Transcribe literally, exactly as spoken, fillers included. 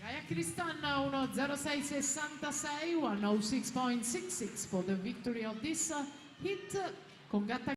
Gaia Cristana, one oh six point six six for the victory of this, uh, heat, con Gatta